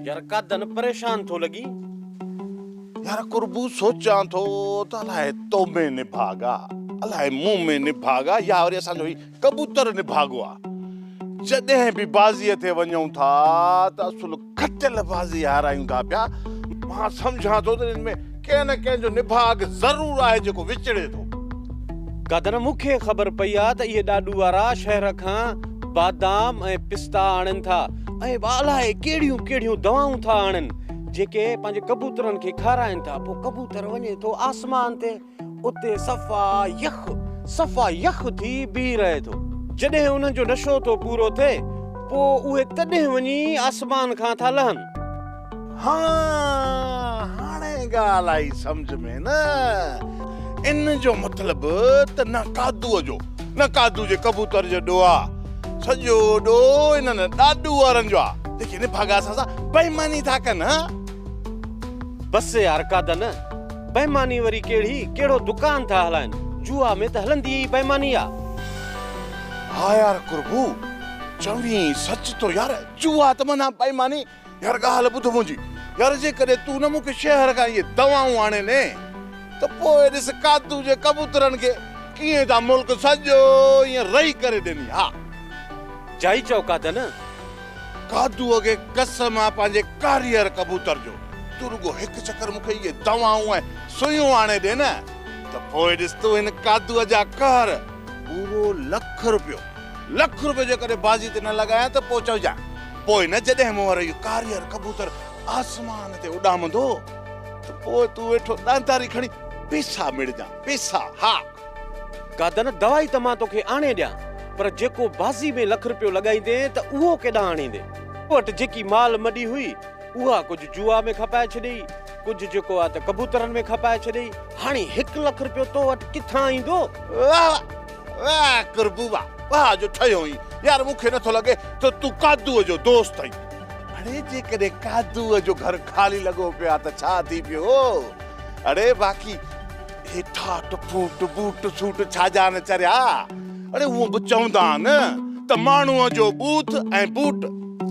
يار قادن پريشان ٿو لڳين. يار قربو سوچان ٿو ته الائي تو ۾ نڀاڳ آ، الائي مون ۾ نڀاڳ آ يا وري اسان جو هي ڪبوتر نڀاڳو آ. جڏهن به بازيء تي وڃون ٿا ته اصل کٽيل بازي هارايون ٿا پيا. مان سمجهان ٿو ته ان ۾ ڪنهن نه ڪنهن جو نڀاڳ ضرور آهي جيڪو وچڙي ٿو. قادن مون کي خبر پئي آ ته اهي ڏاڏو وارا شهر کان بادام ۽ پستا آڻين ٿا ۽ الائي ڪهڙيون ڪهڙيون دوائون ٿا آڻين جيڪي پنهنجي ڪبوترن کي کارائين ٿا پوء ڪبوتر وڃي ٿو آسمان تي اتي صفا يخ صفا يخ ٿي بيهي رهي ٿو جڏهن انهن جو نشو ٿو پورو ٿئي پوء اهي تڏهن وڃي آسمان کان ٿا لهن. ها هاڻي ڳالهه آئي سمجهه ۾ نه. ان جو مطلب ته نه قادوء جو نه قادو جي ڪبوتر جو ڏوهه آ. سڄو ڏوهه انهن ڏاڏو وارن جو آ جيڪي نڀاڳا اسان سان بيماني ٿا ڪن ها. بس يار قادن بيماني وري ڪهڙي ڪهڙو دڪان ٿا هلائن جوا ۾ ته هلندي ئي بيماني آ. ها يار قربو چوين سچ ٿو يار جوا ته معنيٰ بيماني يار ڳالهه ٻڌ منهنجي، يار جيڪڏهن تون نه مون کي شهر کان اهي دوائون آڻي ڏين ته پوء ڏس قادو جي ڪبوترن کي ڪيئن ٿا ملڪ سڄو ائين رئي ڪري ڏيني ها. جائي چئو قادن. قادوء کي قسم آ پنهنجي ڪاريهر ڪبوتر جو، تون رڳو هڪ چڪر مون کي اهي دوائون ۽ سوئيون آڻي ڏي نه ته پوء ڏس تون هن قادوء جا قهر. پورو لک روپيو. لک روپيو جيڪڏهن بازي تي نه لڳايان ته پوء چئجانء. پوء نه جڏهن مون وارو اهو ڪاريهر ڪبوتر آسمان تي اڏامندو ته پوء تون ويٺو ڏانداري کڻي پيسا مڙجان، پيسا، ها. قادن، دوائي ته مان توکي آڻي ڏيان، پر جيڪو بازي ۾ لک روپيو لڳائيندين ته اهو ڪيڏانهن آڻيندين؟ تو وٽ جيڪي مال مڏي هئي، اها ڪجهه جوا ۾ کپائي ڇڏيئي، ڪجهه جيڪو آ ته ڪبوترن ۾ کپائي ڇڏيئي، هاڻي هڪ لک روپيو تو وٽ ڪٿان ايندو؟ واهه واهه! واهه قربو واهه واهه جو ٺهيو آهين يار مون کي نٿو لڳي ته تون قادوء جو دوست آهين. اڙي جيڪڏهن قادوء جو گهر خالي لڳو پيو آهي ته ڇا ٿي پيو؟ اڙي باقي هي ٺاٺ ڦوٽ بوٽ سوٽ ڇا جا نه چريا. اڙي هونء به چوندا آهن ته ماڻهوء جو ٻوٿ ۽ بوٽ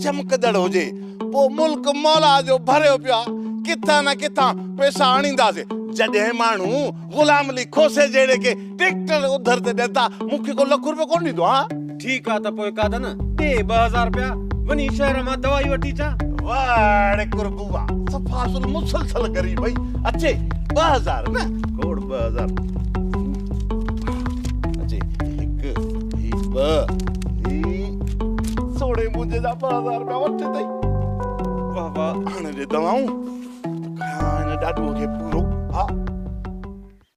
چمڪندڙ هجي پوء ملڪ مولا جو ڀريو پيو آهي ڪٿان نه ڪٿان پئسا آڻينداسين. جڏهن ماڻهو غلام علي کوسي جهڙي کي ٽريڪٽر اوڌر تي ڏين ٿا، مون کي ڪو لک روپيو ڪونه ڏيندو ها؟ ٺيڪ آ ته پوء قادن، ڏي 2000 روپيا، وڃي شهر مان دوائي وٺي اچان. واهه ڙي قربو واهه، صفا اصل مسلسل غريب ائين اچي 2000 نه کوڙ 2000 اچي هڪ هي ٻه هي سوڙي منهنجي جا 2000 روپيا وٺ اٿئي. واهه واهه. هاڻي ڏي دوائون ته ڪيان هن ڏاڏوء کي پورو.